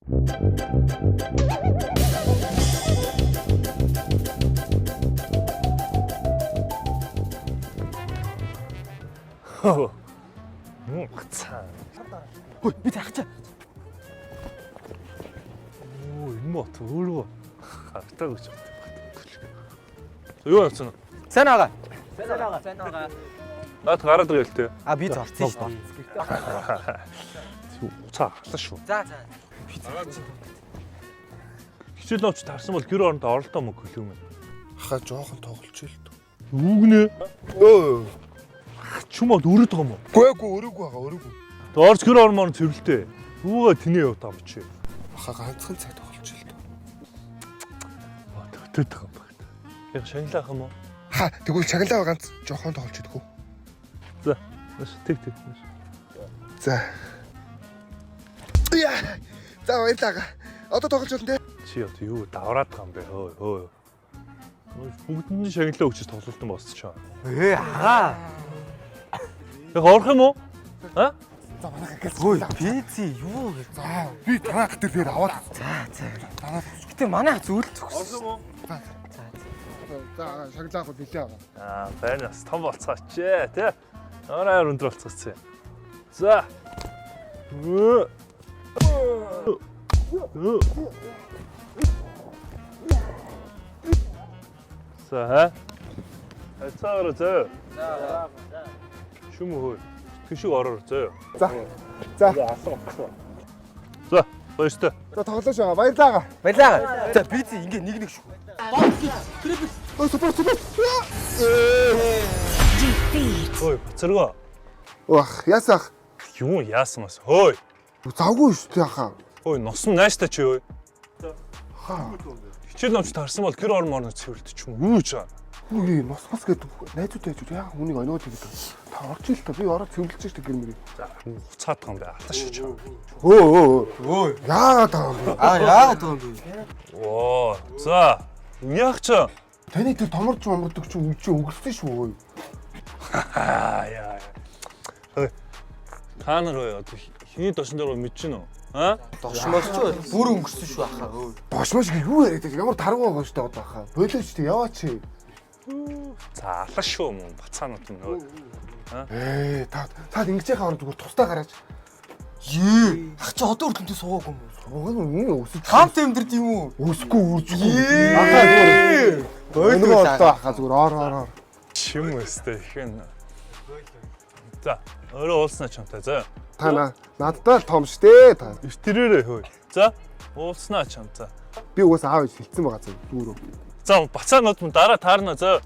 Муу бацаа. Хөөе би заах чаа. Оо энэ мот өөрөө хартаа гэж боддог. Юу явцсан? Сайн байгаа. Наад гараад ирэл тээ. А би зорцсон шүү дээ. Уцаа харлаа шүү. За за. Би заах чи. Хичээл новч тарсан бол гэр оронд оролдоо мөнгө хөлөө юм. Хаа жоохон тоглолч л дөө. Үүгнэ. Өө. Чүм бод өрөөд байгаа юм уу? Гүй гүй өрөөгүй байгаа өрөөгүй. Тэг орж гэр ормоор цэвэрлээ. Үүгээ тэнээ яваа юм чи. Хаа ганцхан цаг тоглолч л дөө. Төтөд байгаа юм байна. Яг шагналаах юм уу? Ха тэгвэл чаглаа ганц жоохон тоглолч идэх үү? За. Маш тэг тэг. Маш. За. Яа. За баярлалаа. Одоо тоглож болно те. Чи одоо юу давраад байгаа юм бэ? Хөө хөө. Бүгдэнд нь шагналаа өгч тоглолтон босч чаа. Ээ агаа. Яг орох юм уу? А? За манайха гэл. Хөөе пицци юу вэ? За би танаах дээр дээр аваад. За за. Гэтэ манайх зүйл зөгсөн. юм уу? За за. За шагналаа авах нэлээ аваа. Аа, байна бас том болцооч ээ, тий? Орой өндөр болцооч. За. За. Хайцаараа зөө. За. Шүм хөө. Тэшиг ороор зөө. За. За. За, баяртай. За тоглож байгаа. Баярлалаа. Баярлалаа. За пицци ингээ нэг нэг шүү. Ой супер супер. Ой, бацаргаа. Ох, ясах. Юм яасан бас. Хөөе. Завгүй шүү дээ хаа. Хөөе, носон нааштай чи өө. Хаа. Хичээл номч тарсан бол гэр ормоор нь цэвэрлдэг юм. Юу ч. Үгүй нус мус гэдэг найзуудтай яж яа хүнийг ониод гэдэг. Та орж ил та би ороод цэвэрлэж штэ гэр мөрийг. Хуцаад байгаа юм бэ. Алаа шүү чам. Өө өө өө. Өө. Яагаад байгаа юм бэ? А яагаад юм бэ? Оо, за. Яах чи? Таны тэр томорч момордог чи үгүй чи өнгөрсөн шүү өө. Аа яа. Хөөе. Та нар хөөе одоо хиний дошин дээр мэдэж гэнэ үү? Аа? Дошмоос ч бүр өнгөрсөн шүү ахаа. Өө. Дошмош гэх юу яриад байгаа ямар таргуу байгаа штэ одоо хаа. Болооч тэ яваач. За, алаа шүү мөн бацаанууд нь өө. Ээ та та ингэж яхаа ороод зүгээр тусдаа гараач. Ее. Ах чи одоо хүртэл суугаагүй юм уу? Сууган юм өсөж Хамт амьдрд юм уу? өсөхгүй үржихгүй. Ахаа зүгээр. Бойлоо Одоо ахаа зүгээр ор ор ор. Чим өстэй ихэн. За, өөрөө уулснаа чамтай заа. Та надтай л том штэ та. Эрт тэрээрээ хөөе. За, уулснаа чамтай. Би угаас аав ээж хэлсэн байгаа зү зүгээр үү. За, бацаанууд мөн дараа таарна заа.